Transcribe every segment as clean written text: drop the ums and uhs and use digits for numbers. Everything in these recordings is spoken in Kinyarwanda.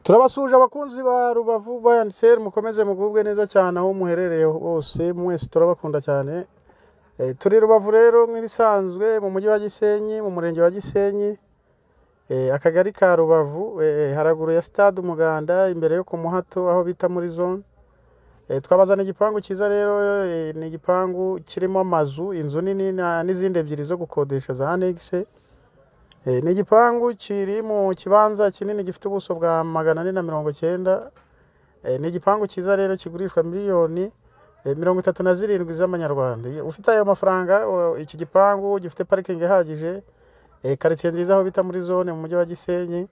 Turabasuhuje abakunzi ba Rubavu Buy and Sell, mukomeze mugubwe neza cyane aho muherereye hose, mwese turabakunda cyane. Turi Rubavu rero nk'ibisanzwe mu mujyi wa Gisenyi, mu murenge wa Gisenyi, akagari ka Rubavu, haraguru ya stade Umuganda, imbere yo ku Muhato aho bita muri zone. Twabazana igipangu cyiza rero, ni igipangu kirimo amazu, inzu nini n'izindi ebyiri zo gukodesha za annexe. Ni igipangu kiri mu kibanza kinini gifite ubuso bwa 490. Ni igipangu cyiza rero kigurishwa miliyoni 37 z'amanyarwanda. Iyo ufite ayo mafaranga, iki gipangu gifite parikingi ihagije, karitsiye nziza aho bita muri zone mu mujyi wa Gisenyi,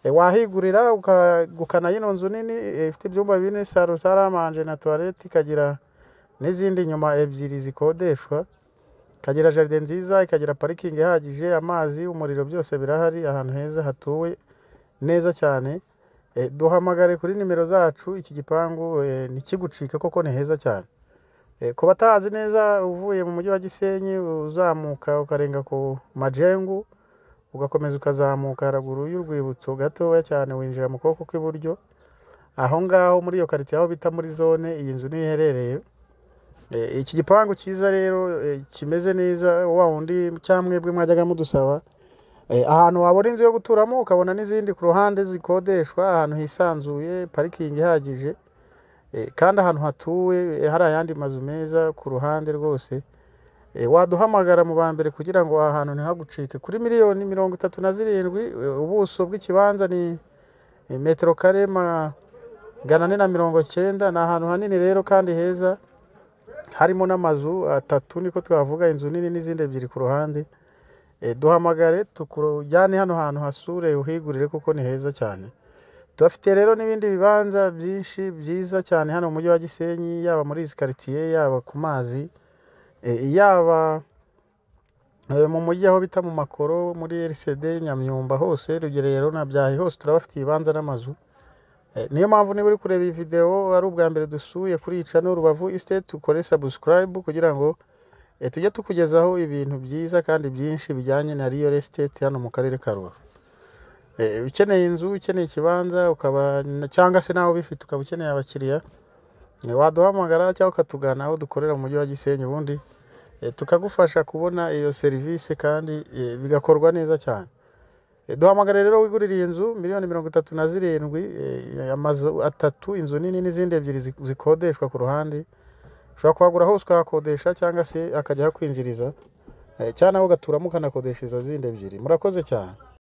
wahigurira ukegukana yino nzu nini, ifite ibyumba bine, salo, salle à manger na toilette, ikagira n'izindi inyuma ebyiri zikodeshwa, ikagira jardin nziza, ikagira parikingi ihagije, amazi, umuriro byose birahari, ahantu heza hatuwe neza cyane. Duhamagare kuri nimero zacu, iki gipangu ntikigucike kuko ni heza cyane. Ku batahazi neza, uvuye mu mujyi wa Gisenyi uzamuka ukarenga ku Majengo, ugakomeza ukazamuka haraguru y'urwibutso gatoya cyane, winjira mu kuboko kw'iburyo, aho ngaho muri iyo karitsiye aho bita muri zone, iyi nzu niho iherereye. Iki gipangu cyiza rero, kimeze neza, wa wundi cyangwa mwebwe mwajyaga mudusaba ahantu wabona inzu yo guturamo, ukabona n'izindi ku ruhande zikodeshwa, ahantu hisanzuye, parikingi ihagije, kandi ahantu hatuwe, hari ayandi mazu meza ku ruhande rwose. Waduhamagara mu ba mbere kugira ngo aha hantu ntihagucike kuri miliyoni 37. Ubuso bw'ikibanza ni metero kare 490. Ni ahantu hanini rero kandi heza, harimo n'amazu atatu, niko twavuga, inzu nini n'izindi ebyiri ku ruhande. Duhamagare tukujyane hano hantu hasure uhigurire kuko ni heza cyane. Tubafitiye rero n'ibindi bibanza byinshi byiza cyane hano mu mujyi wa Gisenyi, yaba muri izi karitsiye, yaba ku mazi, yaba mu mujyi aho bita mu Makoro, muri RCD Nyamyumba hose, Rugerero na Byahi hose turabafitiye ibibanza n'amazu. Niyo mpamvu niba uri kureba iyi video ari ubwa mbere dusuye kuri iyi channel Rubavu Estate, ukore subscribe kugira ngo tujye tukugezaho ibintu byiza kandi byinshi bijyanye na real estate hano mu karere ka Rubavu. Ukeneye inzu, ukeneye ikibanza, ukaba cyangwa se nawe ubifite ukaba ukeneye abakiriya, waduhamagara cyangwa ukatugana aho dukorera mu mujyi wa Gisenyi, ubundi tukagufasha kubona iyo serivisi kandi bigakorwa neza cyane. Duhamagare rero wigurire iyi nzu miliyoni 37, amazu atatu, inzu nini n'izindi ebyiri zikodeshwa ku ruhande. Ushobora kuhagura hose ukahakodesha cyangwa se akajya ahakwinjiriza, cyangwa nawe ugaturamo ukanakodesha izo zindi ebyiri. Murakoze cyane.